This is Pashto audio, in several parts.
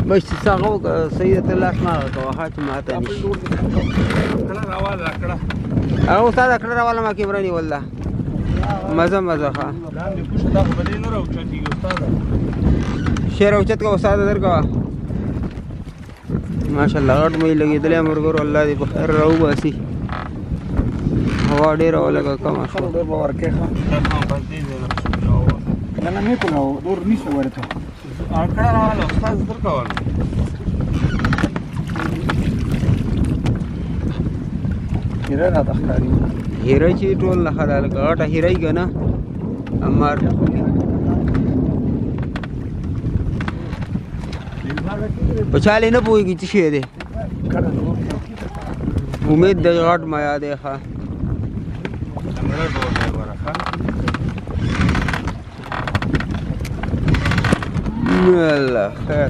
بس څنګه صحیح ته لاس ما کوه ها چې ماته نشي. کله راواله کړه او استاد کړه راواله ما کیمره نیول. مزه مزه ښه لاندې کوشه دا خو به دې نه راوچتېږي استاده. شعر اوچت کا استاد درکوه. ماشاءالله غټ مې لګېدلی مرګرو، الله دې په خیر راوباسي. هوا ډېره ولګه کمه شوه. ډېر به ورکې ښه. نه نه مې کوله ډور نیسه ورته. کړه راواله استاد درکوه. هیره راته ښکاري. هیره چې ټول نه ښه ده لکه غټه هیره یې که نه امار په چالې نه پوهېږي څه شی دی. امید د غټ میا دی ښه. الله خیر.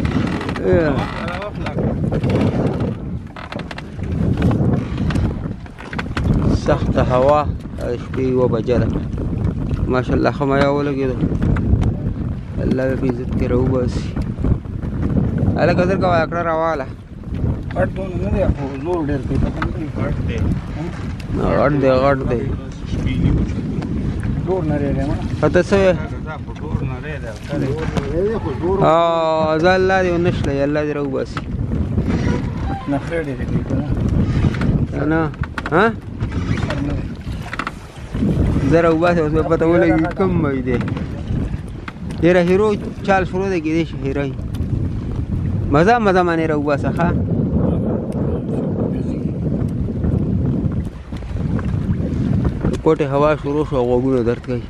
سخته هوا شپې یوه بجه ده. ماشاءالله ښه میا ولګېده، الله دې په عزت کې راوباسي. هلکه زر کوه کړه راواله. غټ دونه نه دی خو زور ډېر کوي، پته نه لګي. غټ دی غټ دی غټ دی. ډور نری دی. ته څه وایې؟ ډور نری دی. زه الله دې ونه شلوي، الله دې راوباسي. نخرې ډېرې کوي که نه؟ نه ها زه راوباسي اوس به پته ولګي کوم مې دی. ډېره هیرو چال شروع دی، کېدای شي هیره وي. مزه مزه باندې راوباسه ښه. د کوټې هوا شروع شوه، غوږونه درد کوي.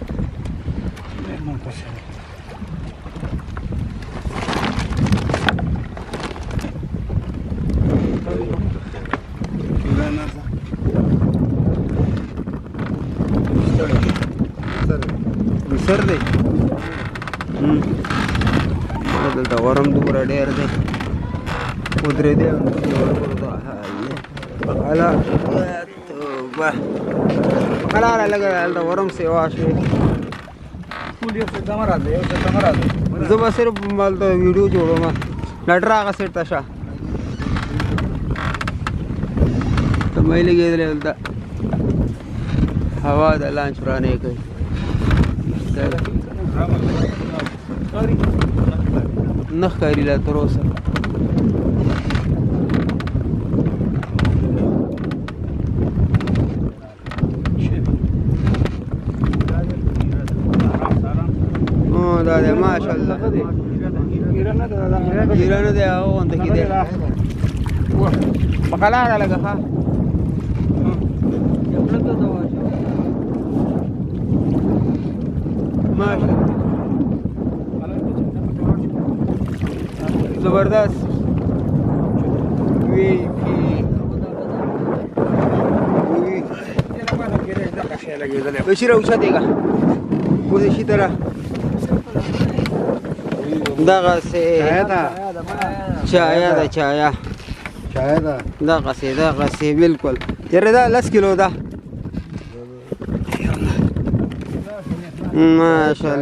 سر دی دلته غورم دومره ډېر دی ودرېدی هله توبه قلاره لږه هلته غورم سیوا شوې. زه به صرف هلته ویډیو جوړوم. ډاکټر هغه سیټ ته شه، ته مې لګېدلی هلته هوا د لانچ ورانې کوي. نه ښکاري لا تر اوسه. دا دی ماشاءالله هیره نه دی، هغه غونډه کې دی. په قلاره لږه ښه. ماشاءالله زبردست. وی پی بشیر اوچتېږه کوزې شي ته را دغسې چایا ده، چایا دغسې دغسې بالکل. یاره دا 10 کیلو ده. ماشاءالله.